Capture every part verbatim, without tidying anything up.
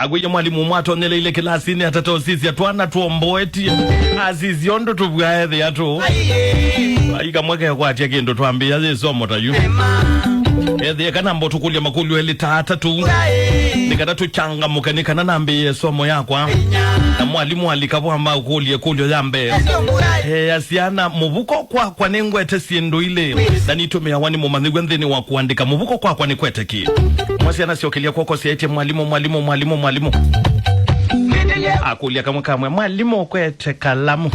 Akwĩie mwalimũ ũmwe atonyeleile kĩlasinĩ atatosisya twana twomboetie. Asisya ũndũ tũvw'a ethĩa tũ. Ai kamwe kekwatya kĩndũ twambĩĩa yĩsomo ta yu. Ethĩa kana mbo tũkũlya makũlyo elĩ ta atatũ. Nĩ kana tũchangamũke nĩ kana nambĩĩe ĩsomo yakwa. Na mwalimũ alika vwamba ũkũlya ĩkũlyo ya mbee. Ea syana, mũvuko kwakwa nĩngwete syĩndũ ilĩ, na nitũmĩawa nĩ mũmanyĩw'a nthĩnĩ wa kũandĩka. Mũvuko kwakwa nĩkwete kĩ? Mwa syana syokĩlya kw'oko syaĩtye, "Mwalimũ, mwalimũ, mwalimũ, mwalimũ." Akũlya kamwe kamwe, "Mwalimũ, ũkwete kalamu?"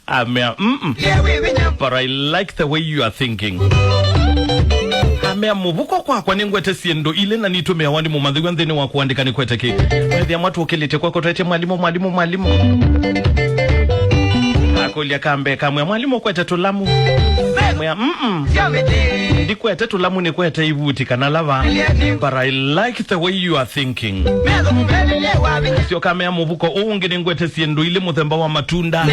Amea, "Mm-mm. But I like the way you are thinking." Amea, "Mũvuko kwakwa nĩngwete syĩndũ ilĩ na nitũmĩawa nĩ mũmanyĩw'a nthĩnĩ wa kũandĩka nĩkwete kĩ?" Wethĩa mwatũkĩlĩtye kw'oko twaĩtye, "Mwalimũ, mwalimũ, mwalimũ." Akũlya kambee kamwĩa, "Mwalimũ, ũkwete tũlamu?" Mwĩa, "Mm-mm. Ndikwete tũlamu, nĩkwete ivuti kana lava. But I like the way you are thinking." Syoka mea, "Mũvuko ũũ ũngĩ nĩngwete syĩndũ ilĩ mũthemba wa matunda.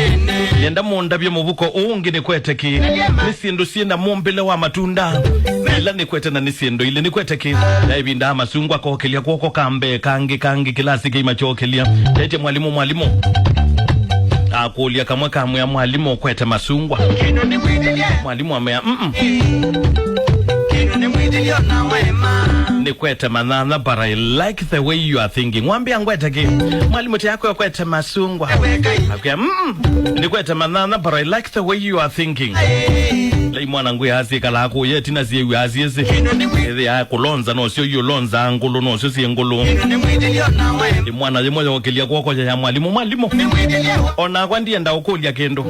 Nĩenda mũndavye mũvuko ũũ ũngĩ nĩkwete kĩ?" Nĩ syĩndũ syĩ na mũmbĩle wa matunda. Ila nĩkwete na nĩ syĩndũ ilĩ nĩkwete kĩ? Ya ĩvinda ya masungwa kokĩlya kw'oko kambee kangĩ kangĩ kĩlasi kĩima kyokĩlya. Yaĩtye, "Mwalimũ, mwalimũ." Akũlya kamwe kamwĩa, "Mwalimũ, ũkwete masungwa?" Mwalimũ amea, "Mm-mm. Nĩkwete manyanya, but I like the way you are thinking." Wambĩa ngwete kĩ? Mwalimũ, ti yakwe ũkwete masungwa? Akwĩa, "Mm-mm. Nĩkwete manyanya, but I like the way you are thinking." Lai mwana ngwĩ asĩ kalaa kũya ĩtina syĩw'a asyĩsĩ. Ĩthĩa kũlonza no syo iũlonza ngũlũ no syo syĩ ngũlũ. Ĩ mwana yĩmwe yokĩlya kw'oko ya mwalimũ, "Mwalimũ, o nakwa ndienda ũkũlya kĩndũ."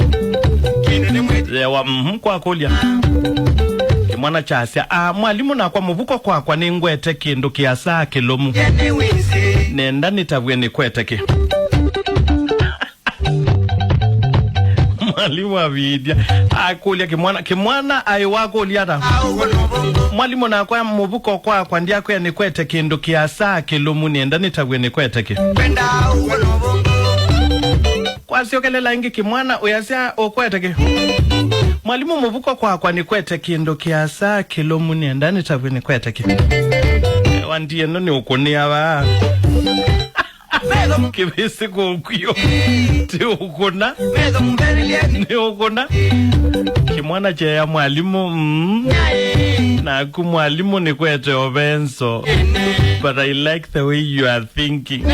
Yewa, "Mhm, kwakũlya." Kĩmwana kyasya, "Ah, mwalimũ, nakwa mũvuko kwakwa nĩngwete kĩndũ kĩasaa kĩlũmu. Nenda nĩtavw'e nĩkwete kĩ?" Mwalimũ avindya, akũlya kĩmwana, kĩmwana aĩ wakũlya ata? "Mwalimũ, nakwa mũvuko kwakwa ndyakwĩa nĩkwete kĩndũ kĩasaa kĩlũmu, nĩenda nĩtavw'e nĩkwete kĩ?" Kwasyokelela ĩngĩ kĩmwana ũyasya, "Ũkwete kĩ?" "Mwalimũ, mũvuko kwakwa nĩkwete kĩndũ kĩasaa kĩlũmu, nĩenda nĩtavw'e nĩkwete kĩ?" Wandie ĩno nĩ ũkũnĩa vaa. Kĩvĩsĩ kũkw'o. Ti ũkũna. Nĩ ũkũna. Kĩmwana kyeya mwalimũ, "Mm. Naku mwalimũ nĩkwete ovenso. But I like the way you are thinking."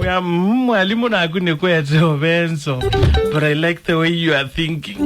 Wĩa, "Mm, mwalimũ naku nĩkwete ovenso. But I like the way you are thinking."